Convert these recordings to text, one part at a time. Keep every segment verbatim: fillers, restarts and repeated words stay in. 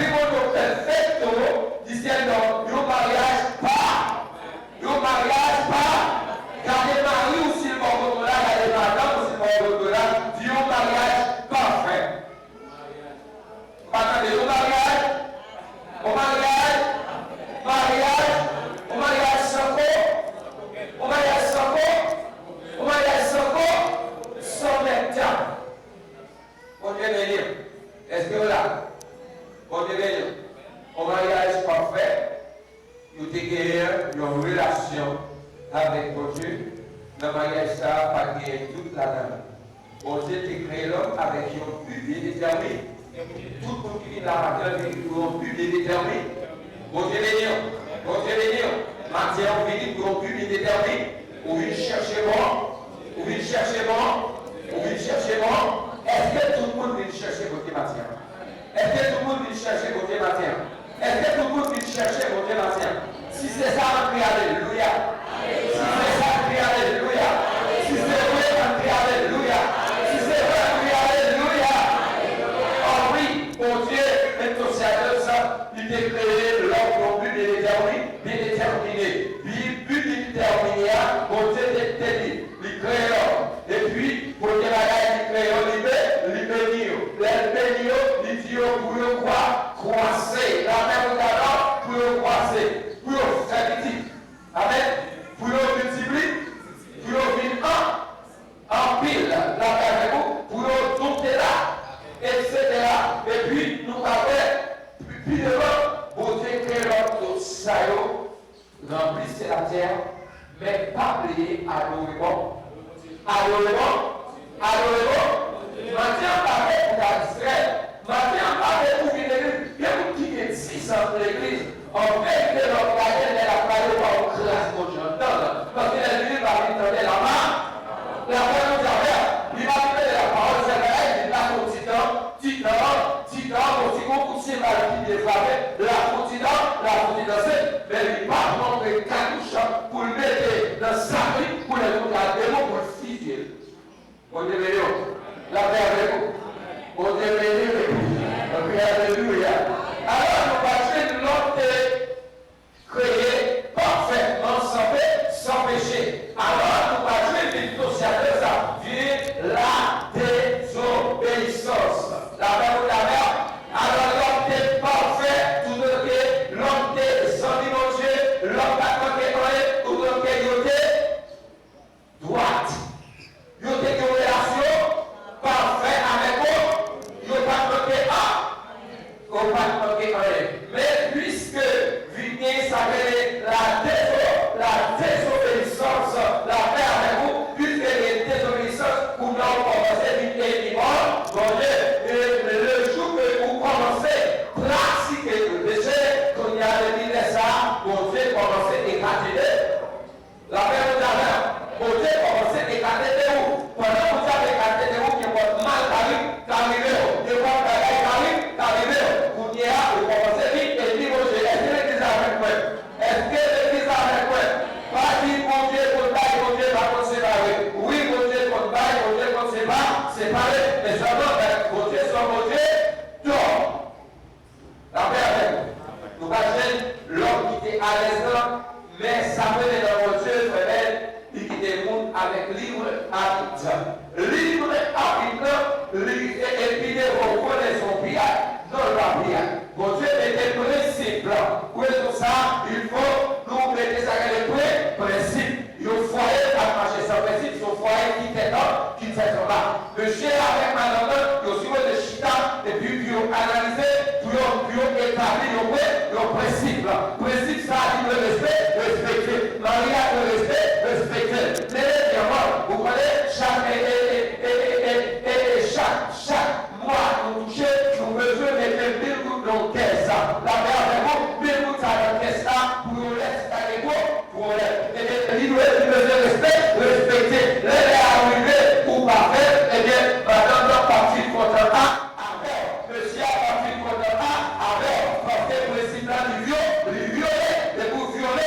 Li montre w pèfekto, disyèl dòm, yon maryaj pa. Yon maryaj pa. Gade mari w si l bò kote w la, gade madanm ou si l bò kote w la, di yon maryaj pafè. M pa tande, yon maryaj, yon maryaj, maryaj, yon maryaj san ko, yon maryaj san ko, yon maryaj san ko, san mèt. Bondye beni w. Èske w la? Bondye beni w. Yon maryaj pafè. Yo te genyen yon relasyon avèk Bondye. Nan maryaj sa a, pa t genyen dout ladan l. Bondye te kreye lòm avèk yon bi byen detèmine. Tout moun ki vin la maten an vini pou yon bi byen detèmine. Bondye beni w. Bondye beni w. Maten an, ou vini pou yon bi byen detèmine. Ou vin chèche bon. Ou vin chèche bon. Ou vin chèche bon. Èske tout moun vin chèche Bondye maten an? Èske tout moun vin chèche Bondye maten an? Èske tout moun vin chèche Bondye maten an? Si se sa, ann kriye alelouya. Si se sa, ann kriye alelouya. Si se vre, ann kriye alelouya. Si se vre, ann kriye alelouya. O wi, Bondye, men to sèvis, li te kreye lòm yon bi byen detèmine, byen detèmine. Bi, bi byen detèmine a, Bondye te, te di, li kreye lòm. Epi, premye bagay li kreye yo, li be-, li beni yo. Lè l beni yo, li di yo pou yo kwa, kwase. Lapè Bondye avè w, pou yo kwase, pou yo fè pitit. Amèn. Pou yo miltipli-, pou yo vin an, anpil. Lapè avèk ou, pou yo dompte la, etsetera. Epi, nou ka wè, pi, pi devan, Bondye kreye lòm tout sa yo. Ranplise latè a, men pa bliye adore bon. Adore bon. Adore bon. Maten an pa fèt pou ta distrè. Maten an pa fèt pou vin legliz. Gen moun ki gen dis an legliz. An verite, lè w gade lè l ap pale, w pa wè yon kras Bondye anndan l. Paske lè l vini, l pa vin tande lama. Lapè Bondye avè w. Li pa vin tande lapawòl, sèl bagay, li la pou ti tan, ti tan, ti tan, konsi gon kout senbal ki byen frape, l ap fouti dan-, l ap fouti danse, men li pa pran katouch pou l mete nan sak li, pou lè l kontre ak demon, pou l fizye l. Bondye beni w. Lapè avèk ou. Bondye beni w. Bondye alelouya. Alò, nou pa jwenn lòt te kreye pafètman, san pe-, san peche. Alò, nou pa jwenn vin to sèvis, vin ladezobeyisans. Lapè pou lamè. Alò, lòm te pafè, toutotan ke lòm te zanmi Bondye, lòm pa t manke anyen, toutotan ke yo te dwat. Yo te gen yon relasyon pafè avèk Bondye. Yo pa t manke an-, yo pa t manke anyen. Men piske vin gen sa k rele ladezo-, ladezobeyisans, lapè avèk ou, piske gen dezobeyisans, kounye a ou kòmanse vin enmi Bondye. E lejou ke ou kòmanse pratike peche, kounye a depi lè sa a, Bondye kòmanse ekate de Lapè Bondye avè w. Bondye kòmanse ekate de ou. Pandan Bondye ap ekate de ou, gen pòt mal ka ri-, ka rive w. Gen pòt bagay ka ri-, ka rive w. Kounye a, ou kòmanse vin enmi Bondye. Èske legliz la avèk mwen? Èske legliz la avèk mwen? Pa di Bondye konn bay, Bondye pa konn separe. Wi, Bondye konn bay, Bondye konn sepa-, separe. Men sèlman, Bondye se yon Bondye dòm. Lapè avè nou. Nou pa jwenn lòm ki te alèz nan, men sa m renmen nan Bondye, frè Bèl, li kite moun avèk lib abit. Lib abit nan, li, e, e pi devan w konnen se yon piyay, non, l pa piyay. Bondye mete prensip. Pou rezon sa, il fo nou mete sa k rele pre-, prensip. Yon fwaye pa ka mache san prensip, se yon fwaye ki tèt an, ki tèt anba. Mesye avèk madanm nan, yo sipoze chita, epi pou yo analize, pou yo, pou yo etabli yon pre-, yon prensip. Prensip sa a ki dwe respe-, respekte. Mari a dwe respe-, respekte. Men lè vye mò, ou konnen, chak, e, e, chak, chak mwa nou touche, nou bezwen mete mil goud nan kès. Lapè avèk ou, mil goud sa nan kès la, pou yon lè si ta gen gwo pwoblèm. Ebyen, li dwe, li bezwen respe-, respekte. Lè lè a rive, ou pa fè l, ebyen, madanm nan p ap fin kontan a, avè w. Mesye a p ap fin kontan a, avè w. Paske prensip la, li vyo-, li vyole. Depi w vyole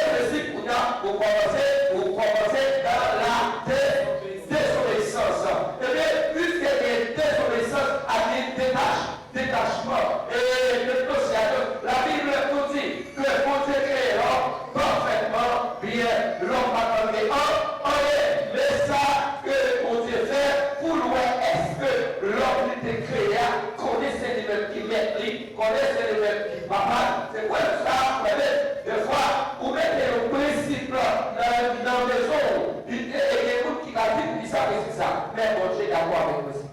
Li konnen se li menm ki papa l, se pou sa, frè, dèfwa, ou mete yon prensip nan, nan mezon w, e, e gen moun ki ka di, poukisa prensip sa? Men Bondye dakò avèk prensip.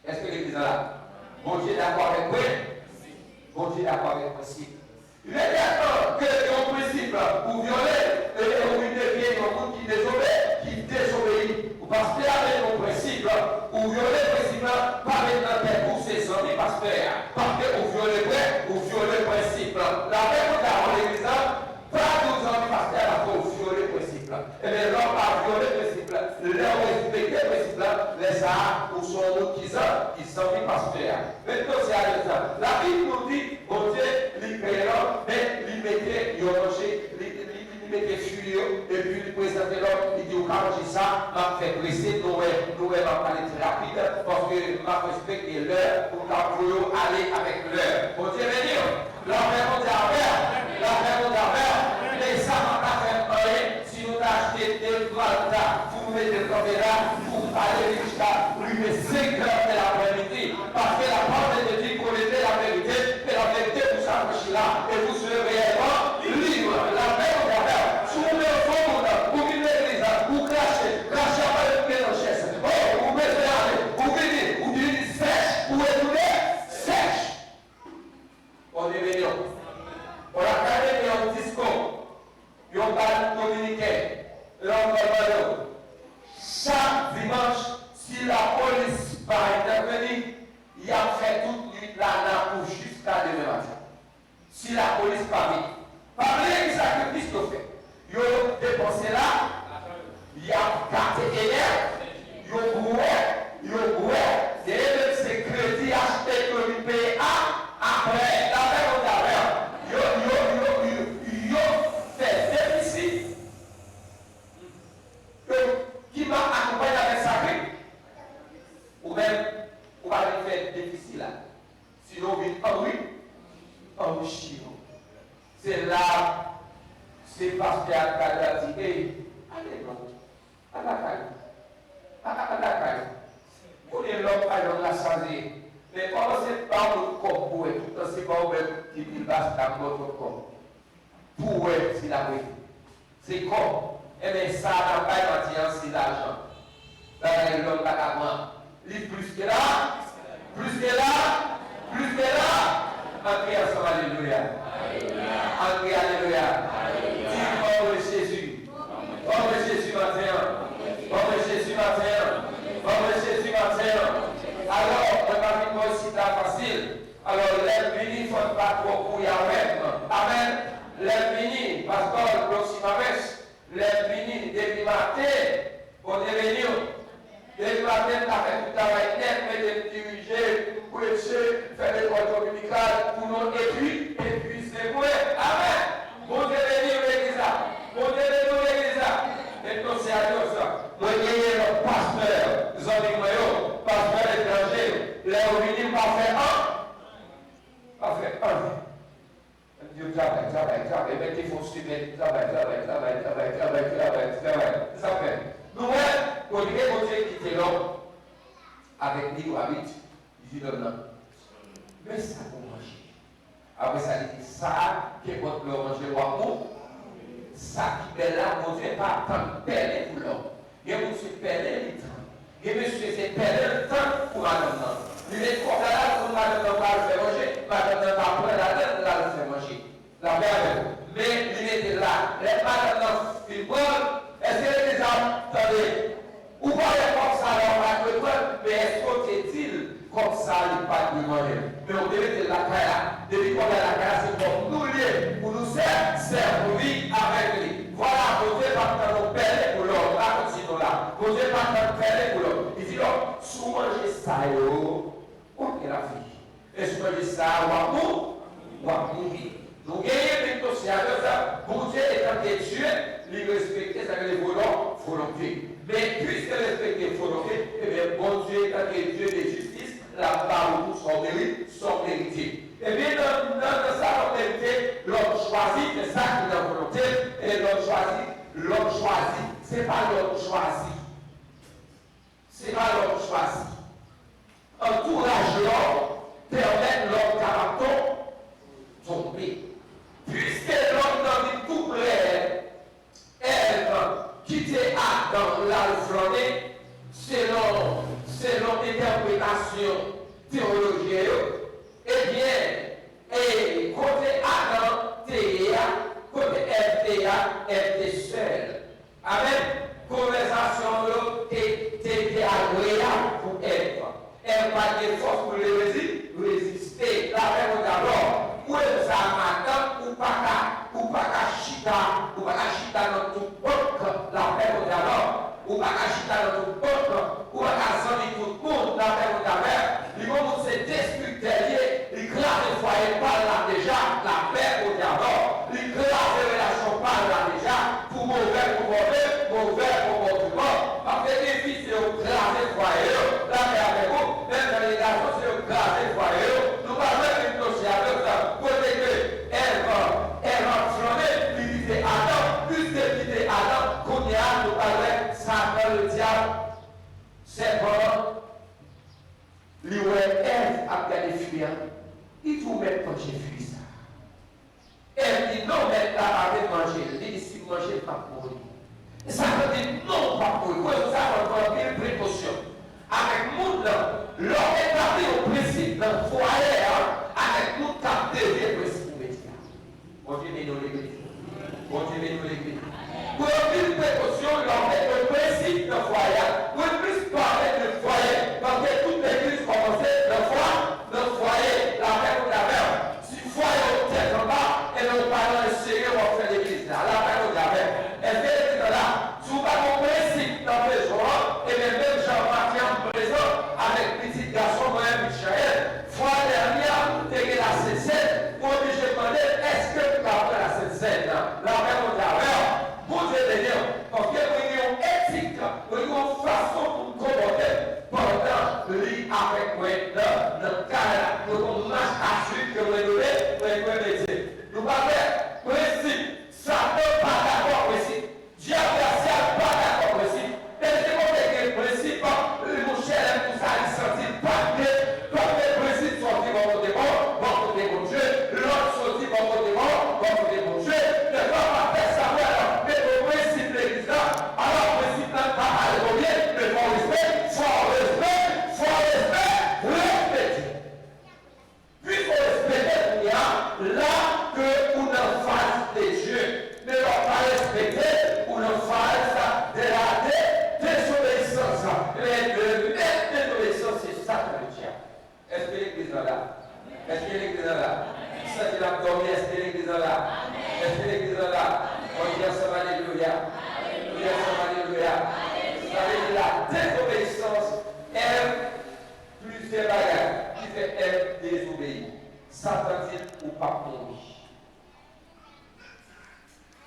Èske legliz la la? Bondye dakò avèk prensip. Bondye dakò avèk prensip. Imedyatman ke yon prensip ou vyole, e, e ou vin devyen yon moun ki dezobe, ki dezobeyi. Ou pastè a mete yon prensip, ou vyole prensip la, pa met nan tèt ou se zanmi pastè a. Paske ou vyole prè, ou vyole prensip la. Lapè pou ta nan legliz la, pa di w zanmi pastè a paske ou vyole prensip la. Ebyen, lè w pa vyole prensip la, lè w respekte prensip la, lè sa a, ou se yon moun ki zan, ki zanmi pastè a. Men nou se a sa. Labib nou di, Bondye, li kreye lòm, men li mete yon manje, li, li, li, li mete fwi yo, epi li prezante lòm, li di, "Ou ka manje sa, m ap fè prese, nou wè, nou wè, m ap pale trè rapid, paske m ap respekte lè pou m ka voye w ale avèk lè." Bondye beni w. Lapè Bondye avè w. Lapè Bondye avè w. Men sa pa ka fè anyen si nou ta achte de Malta pou nou mete l kanpe la, pou pale li jiska rive senk è de laprèmidi. Paske la pawòl de Dye di, "Connaissez la vérité, et la vérité vous affranchira, et vous serez réellement libres." Lapè Bondye avè w. Si w vle yon bon moun, ou vin legliz la, ou krache, krache ap ale pou gen nan chèz. Oh, ou bezwen ale, ou vini, ou vini sèch, ou retounen sèch. Bondye beni w. Ou lakay mete yon disko, yon bal dominiken, lè w pral mande w. Chak dimanch, si lapolis pa entèveni, y ap fè tout nwit la nan lakou jiska demen maten. Si lapolis pa vini. Pa bliye ki sakrifis yo fè. Yo depanse la, y ap gate enèg, yo bwè, yo bwè, genyen menm se kredi achte kredi peye a, apre, lapè Bondye avè w. Yo, yo, yo, yo, yo fè defisi, yo, ki va akonpanye avèk sakri, ou menm, ou pa vin fè defisi la. Sinon, w vin anri, anrichi w. Se la, se pastè a ki ta di, "Ey, ale non, al lakay ou, al, al lakay ou." Kounye lòm pa yon rasaze, men kòmanse ba w kòb pou wè, toutan se pa w menm ki pi bas, ta m ba w twòp kòb. Pou wè si l ap rete. Se kòb. Enben, sa n ap bay maten an, se lajan. Bagay lòm pa ka pran. Li plis ke la, plis ke la, plis ke la. Ann kriye ansanm, alelouya. Ann kriye alelouya. Di, ban mwen Jezi. Ban mwen Jezi maten an. Ban mwen Jezi maten an. Ban mwen Jezi maten an. Alò, mwen pa vin bò isit la fasil. Alò, lè m vini, fò n pa twò kouri avè m. Amèn. Lè m vini, pastè Roxy Mames, lè m vini, depi maten, Bondye beni w. Depi maten, m ta fè tout travay nèt, mete m dirije, m preche, fè lekòl dominikal pou nou, epi, epi se mwen. Amèn. Bondye beni w, legliz la. Bondye beni w, legliz la. Entonces, adios. Mwen genyen lòt pastè, zanmi mwen yo, pastè etranje yo. Lè yo vini, m pa fè an. Pa fè anyen. Yo travay, travay, travay, mete fon semèn, travay, travay, travay. Sa fè. Nou wè, kote Bondye kite lòm avèk libr abit, li di lòm nan, "Men sa pou w manje." Apre sa, li di, "Sa, kenpòt lè w manje l, w ap mouri." Sa ki bèl la, Bondye pa tann pèlen pou lòm. Gen moun se pèlen li tann. Gen mesye se pèlen li tann pou madanm nan. Li met kòb la la pou madanm nan pral fè manje, madanm nan pa pran ladan l al fè manje. Lapè avè w. Men li mete l la. Lè madanm nan fin pran l, èske legliz la tande? Ou pa wè kòb sa la w pa dwe pran l, men èske w te di l kòb sa li pa dwe manyen l? Men w te mete l lakay la. Depi kòb la lakay la, se kòb nou l ye pou nou sè, sèvi avèk li. Vwala, Bondye pa t tann yon pèlen pou lòm. Rakonte non la. Bondye pa t tann pèlen pou lòm. Li di lòm, si w manje sa yo, w ap gen lavi. Èske w manje sa a, w ap mou-, w ap mouri. Nou genyen Bondye, Bondye etanke Dye, li respekte sa k rele volo-, volonte. Men, piske l respekte volonte, ebyen, Bondye etanke Dye de jistis, l ap ba ou tou sa w meri-, sa w merite. Ebyen, nan, nan, nan sa w merite, lòm chwazi fè sa ki nan volonte l, e lòm chwazi, lòm chwazi, se pa lòm chwazi. Se pa lòm chwazi. Antouraj lòm pèmèt lòm kapab ton-, tonbe. Piske lòm nan vin tou prè, Èv kite Adan l al flannen, selon, selon entèpretasyon teyolojyen yo, ebyen, e kote Adan te ye a, kote Èv te ye a, Èv te sèl. Amèn. Konvèsasyon yo te, te, te agreyab pou Èv. Èv pa t gen fòs pou l te rezi-, reziste. Lapè Bondye avè w. Ou menm sa madanm, ou pa ka, ou pa ka chita, ou pa ka chita nan tout bank. Lapè Bondye avè w. Ou pa ka chita nan tout bank. Ou pa ka zanmi tout moun. Lapè Bondye avè w. Li gon moun se destriktè l ye. Li kraze fwaye pa l la deja. Lapè Bondye avè w. Li kraze relasyon pa l la deja. Pou movè konpòte-, movè konpòteman. Paske gen fi se yo kraze fwaye yo. Lapè avèk ou. Menm jan gen gason se yo kraze fwaye yo. Nou pa bezwen vin toche avèk sa. Kote ke Èv, Èv ap flannen, li kite Adan. Piske l kite Adan, kounye a nou pral wè Satan ledyab, sèpan an, li wè Èv ap gade fwi a. Li di, "Ou mèt manje fwi sa a." Èv di, "Non, mèt la pa vle manje l." Li di, "Si m manje l, m ap mouri." Satan di, "Non, ou p ap mouri." Pou rezon sa a, fò n pran anpil prekosyon avèk moun nan. Lè w etabli yon prensip nan fwaye a, avèk moun k ap devye prensip ou mete a. Bondye beni w, legliz. Bondye beni w, legliz. Pran anpil prekosyon lè w mete yon prensip nan fwaye a. Mwen plis pale de fwaye, paske tout legliz kòmanse nan fwa-, nan fwaye. Lapè Bondye avè w. Si fwaye w tèt anba, ebyen, ou pa nan serye w ap fè legliz la. Lapè Bondye avè w. Èske legliz la la? Si w pa gen prensip nan mezon an, ebyen, menm jan maten an m prezan avèk pitit gason mwen, Michael, fwa dènye a, te gen Lasentsèn, mwen oblije mande l, "Èske m ka pran Lasentsèn nan?" Lapè Bondye avè w. Bondye beni w. Paske mwen gen yon etik, mwen gen yon fason pou m konpòte m pandan li avèk mwen nan, nan kay la. Mwen gen yon mach a suiv ke mwen dwe, mwen dwe mete. Nou pa vre? Prensip. Satan pa dakò prensip. Dyab rasyal pa dakò prensip. Depi kote gen prensip, li monchè, lè konsa li santi l pa byen, paske prensip soti bò kote pa w, bò kote Bondye, lòd soti bò kote pa w, bò kote Bondye. Dèfwa pastè Samuel mete yon prensip legliz la, alò prensip la pa pale byen, men fò w respè, fò w respè, fò w respè, respekte. Plis ou respekte kounye a, la ke ou nan faz de Dye. Men lè w pa respekte, ou nan faz de la de-, dezobeyisans. Men de mèt dezobeyisans, se Satan ledyab. Èske legliz la la? Èske legliz la la? Santi l ap dòmi, èske legliz la la? Èske legliz la la? Ann di ansanm, alelouya. Di ansanm, alelouya. Sa vle di la dezobeyisans, Èv Plizyè bagay ki fè Èv dezobeyi. Satan di l, "Ou p ap mouri."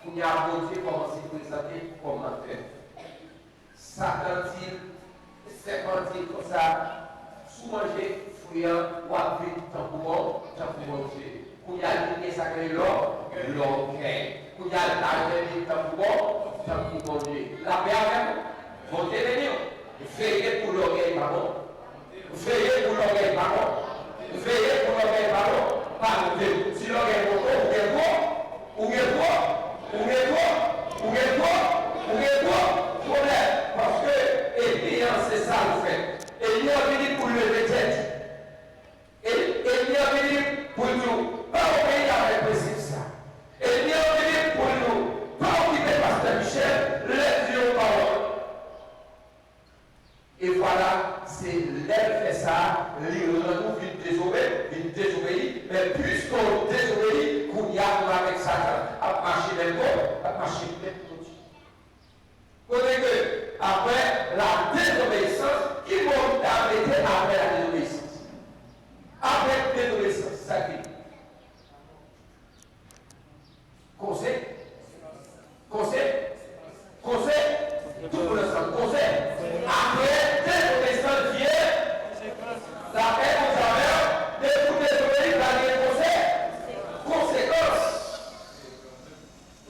Kounye a, Bondye kòmanse prezante kòm mantè. Satan di l, sèpan di l konsa, "Si w manje fwi an, w ap vin tankou bon, tankou Bondye." Kounye a, li gen sa k rele lò-, lògèy. Kounye a, l ta renmen vin tankou bon, tankou Bondye. Lapè avè w. Bondye beni w. Veye pou lògèy pa bon. Veye pou lògèy pa bon. Veye pou lògèy pa bon. Pa monte. Si lògèy monte, ou gen gwo, ou gen gwo, ou gen gwo, ou gen gwo, ou gen gwo pwoblèm. Paske enmi an se sa l fè. Enmi an vini pou l leve tèt. E, enmi an vini pou l di w, pa obeyi avèk prensip sa. Enmi an vini pou l di w, pa okipe pastè Michel, lè l di yon pawòl. E vwala, se lè l fè sa, li rann ou vin dezobe-, vin dezobeyi. Men piske w dezobeyi, kounye a ou avèk Satan ap mache menm kou, ap mache menm kote. Kote ke, apre la dezobeyisans, ki mo ou ta mete apre la dezobeyisans? Apre dezobeyisans, sa ki? Konse-, konse-, konse-, tout moun ansanm, konse-, apre dezobeyisans, Dye, lapè Bondye avè w, depi w dezobeyi, pral gen konse-, konsekans.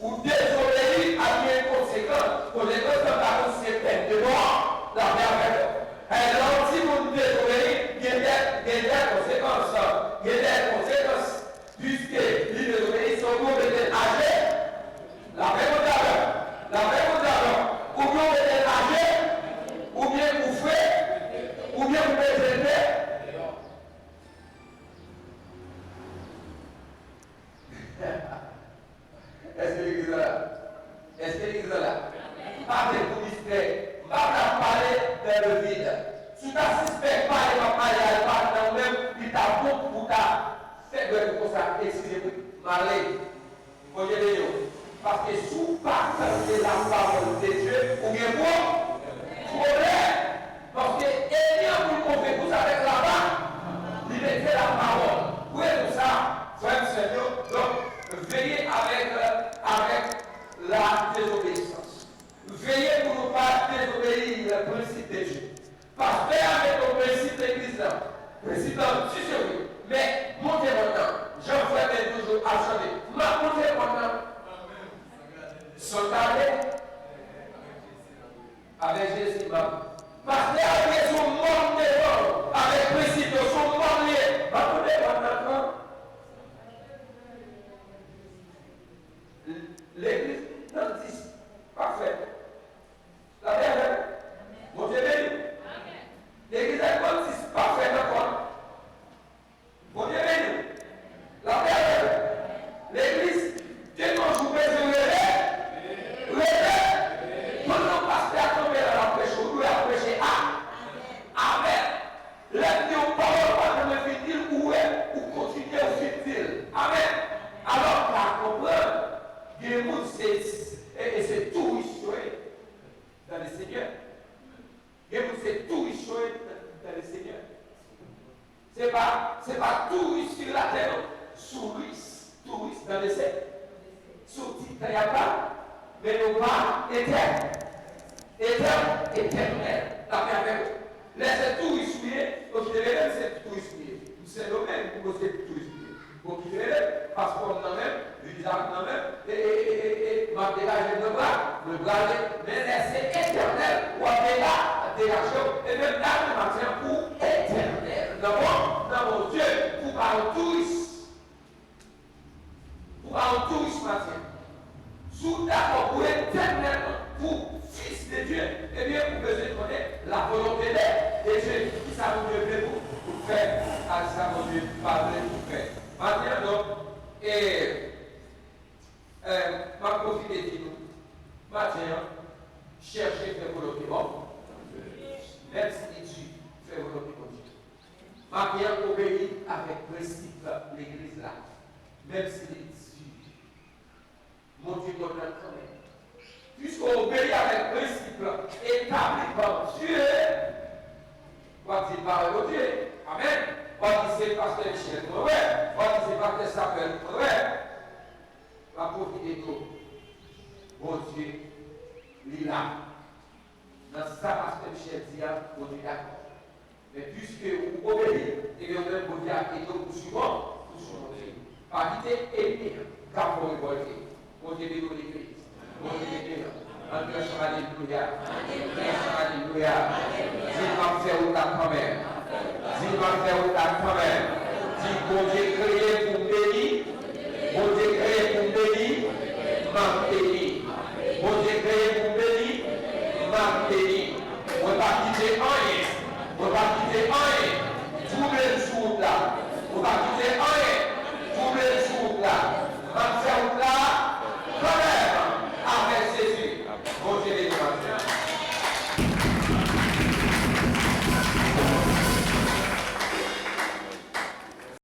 Ou dezobeyi a Èske legliz la la? Èske legliz la la? Pa gen pou mistè. M pa vle ap pale dans le vide. Si w ta sispèk pale m ap pale a, l pa nan ou menm, li ta bon pou w ta fè dwèt ou konsa, eskize m wi, m ale. Bondye beni w. Paske si w pa tande lapawòl de Dye, ou gen pwo-, pwoblèm. Paske ènmi an pou l konvenk ou se avèk laba, li mete lapawòl. Pou rezon sa, frè m, sè m yo, donk, veye avèk, avèk la dezobeyisans. Veye pou nou pa dezobeyi le prensip de Dye. Pastè a mete yon prensip legliz la. Prensip la di se vre. Men, monte mòn nan. Jan frè Ben toujou ap chante. M ap monte mòn nan. San kale. Avèk Jezi, m ap. Pastè a mete sou mòn devan. Avèk prensip yo, sou mòn li ye. M ap monte mòn nan. Legliz nan dis pafè. Lapè avè w. Bondye beni w. Legliz ak bann dis pafè nan kò l. Bondye beni w. Lapè avè w. Legliz, de nos jours bezwen reve. Reve. Pandan pastè a kanpe la, l ap preche, ou dwe ap preche a, avè l. Lè m di yon pawòl, ou pa janm fin di l, ou wè, ou kontinye, ou fin di l. Amèn. Alò, w ka konprann, gen moun se, e, e se touris yo ye dans le Seigneur. Gen moun se touris yo ye dans le Seigneur. Se pa, se pa touris sur la terre, non. Souris, touris dans le ciel. Sou ti tè y ap la, men nou pa etè-, etè-, etènèl. Lapè avè w. Lè se touris ou ye, ou kite rele m se touris ou ye. M Sendomeng, ou se touris ou ye. Ou kite rele m, paspò m nan men m, viza m nan men m, e, e, e, e, e, m ap degaje m nan bra, mwen prale. Men lè se etènèl, w ap dega-, degaje w. E menm la, nan maten an, pou etènèl. Nan bon, nan Bondye, pou pa yon touris. Pou pa yon touris maten. Si w dakò pou etènèlman, pou fis de Dye, ebyen, ou bezwen konnen la volonté de, de Dye. Kisa Bondye vle pou, pou fè, ak sa Bondye pa vle pou fè. Maten an, donk, e, e, m ap pwofite di nou, maten an, chèche fè volonte Bondye. Menm si li di, fè volonte Bondye. Maten an obeyi avèk prensip legliz la, menm si li di, monte mòn nan kanmenm. Piske w obeyi avèk prensip etabli pa Dye, w ap di pawòl Bondye. Amèn. W ap di se pastè Michel mwen wè, w ap di se pastè Samuel mwen wè. M ap pwofite di w, Bondye, li la. Nan sa pastè Michel di a, Bondye dakò. Men piske ou obeyi, ebyen ou menm Bondye ap ede w pou simonte, pou simonte. Pa kite ènmi an k ap fè w revòlte. Bondye beni w legliz. Bondye beni w. Ann fè yon alelouya. Ann fè yon alelouya. Di m ap fè wout la kanmenm. Di m ap fè wout la kanmenm. Di Bondye kreye pou m